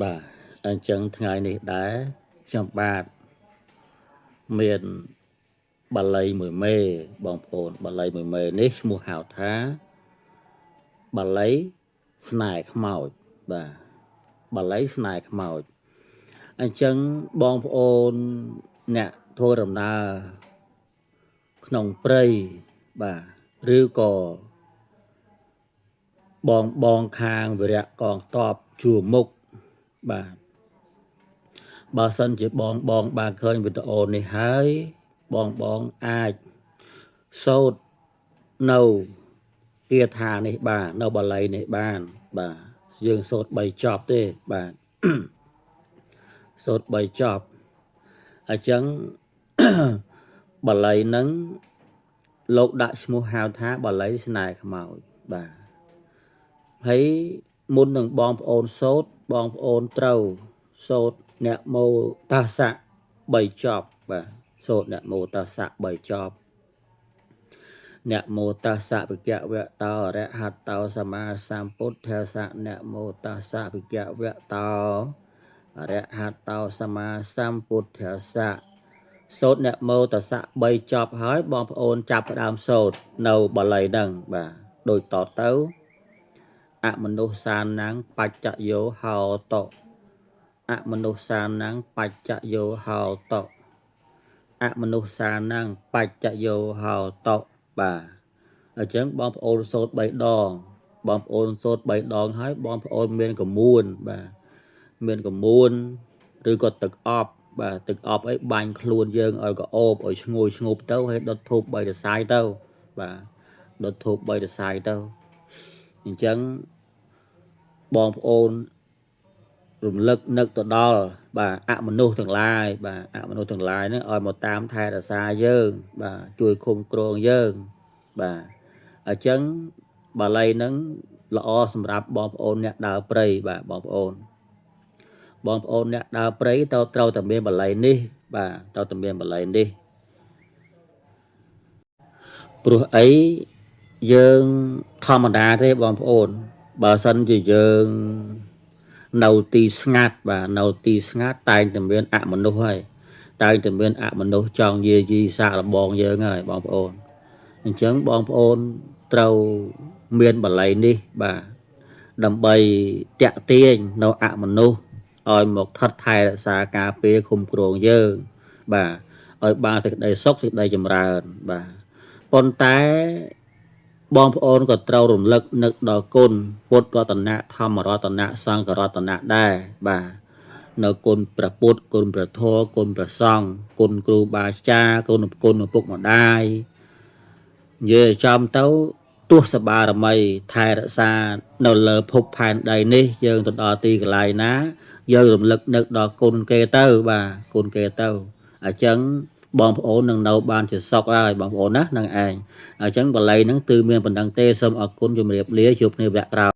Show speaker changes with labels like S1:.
S1: បាទអញ្ចឹងថ្ងៃនេះដែរខ្ញុំបាទមានបាលីមួយមេបងប្អូនបាលីមួយមេនេះឈ្មោះហៅថាបាលីស្នេហ៍ខ្មោចបាទបាលីស្នេហ៍ខ្មោចអញ្ចឹងបងប្អូនអ្នកធ្វើដំណើរក្នុងព្រៃបាទឬក៏បងបងខាងវិរៈកងតបជួរមុខបាទបើសិនជាបងបងបានឃើញវីដេអូនេះហើយបងបងអាចសូត្រនៅគាថានេះបាននៅបាលីនេះបានបាទយើងសូត្រ3ចប់ទេបាទសូត្រ3ចប់អញ្ចឹង បាលីហ្នឹងលោកដាក់ឈ្មោះហៅថាបាលីស្នេហ៍ខ្មោចបាទហើយមុននឹងបងប្អូនសូត្របងប្អូនត្រូវសូត្រនមោតាសៈ3ចប់បាទសូត្រនមោតាសៈ3ចប់នមោតាសៈភិក្ខវៈតោអរហតោសម្មាសម្ពុទ្ធាសៈនមោតាសៈភិក្ខវៈតោអរហតោសម្មាសម្ពុទ្ធាសៈសូត្រនមោតាសៈ3ចប់ហើយបងប្អូនចាប់ផ្ដើមសូត្រនៅបាលីហ្នឹងបាទដូចតទៅអមនុស្សសានំបច្ចយោហោតអមនុស្សសានំបច្ចយោហោតអមនុស្សសានំបច្ចយោហោតបាទអញ្ចឹងបងប្អូនសូត្រ3ដងបងប្អូនសូត្រ3ដងហើយបងប្អូនមានកម្មួនបាទមានកម្មួនឬក៏ទឹកអប់បាទទឹកអប់អីបាញ់ខ្លួនយើងឲ្យក៏អូបឲ្យឈ្ងុយឈ្ងប់ទៅហើយដុតធូប3រស័យទៅបាទដុតធូប3រស័យទៅអញ្ចឹងបងប្អូនរំលឹកនឹកទៅដល់បាទអមនុស្សទាំងឡាយបាទអមនុស្សទាំងឡាយហ្នឹងឲ្យមកតាមថែរក្សាយើងបាទជួយឃុំគ្រងយើងបាទអញ្ចឹងបាលីហ្នឹងល្អសម្រាប់បងប្អូនអ្នកដើរព្រៃបាទបងប្អូនបងប្អូនអ្នកដើរព្រៃទៅត្រូវតែមានបាលីនេះបាទត្រូវតែមានបាលីនេះព្រោះអីយើងធម្មតាទេបងប្អូនបើសិនជាយើងនៅទីស្ងាត់បាទនៅទីស្ងាត់តែងតែមានអមនុស្សហើយតែងតែមានអមនុស្សចង់យាយីសាកល្បងយើងហើយបងប្អូនអញ្ចឹងបងប្អូនត្រូវមានបាលីនេះបាទដើម្បីតាក់ទាញនៅអមនុស្សឲ្យមកថិតថែរក្សាការពារឃុំគ្រងយើងបាទឲ្យបានសេចក្តីសុខសេចក្តីចម្រើនបាទប៉ុន្តែបងប្អូនក៏ត្រូវរំលឹកនឹកដល់គុណពុទ្ធរតនៈធម្មរតនៈសង្ឃរតនៈដែរបាទនៅគុណព្រះពុទ្ធគុណព្រះធម៌គុណព្រះសង្ឃគុណគ្រូបាអាចារ្យគុណគុណឪពុកម្ដាយនិយាយចំទៅទោះសបារមីថែរក្សានៅលើភពផែនដីនេះយើងទៅដល់ទីកន្លែងណាយើងរំលឹកនឹកដល់គុណគេទៅបាទគុណគេទៅអញ្ចឹងបងប្អូននឹងនៅបានជាសុខហើយបងប្អូនណានឹងឯងអញ្ចឹងបាលីហ្នឹងគឺមានប៉ុណ្ណឹងទេសូមអរគុណជម្រាបលាជួបគ្នាវគ្គក្រោយ។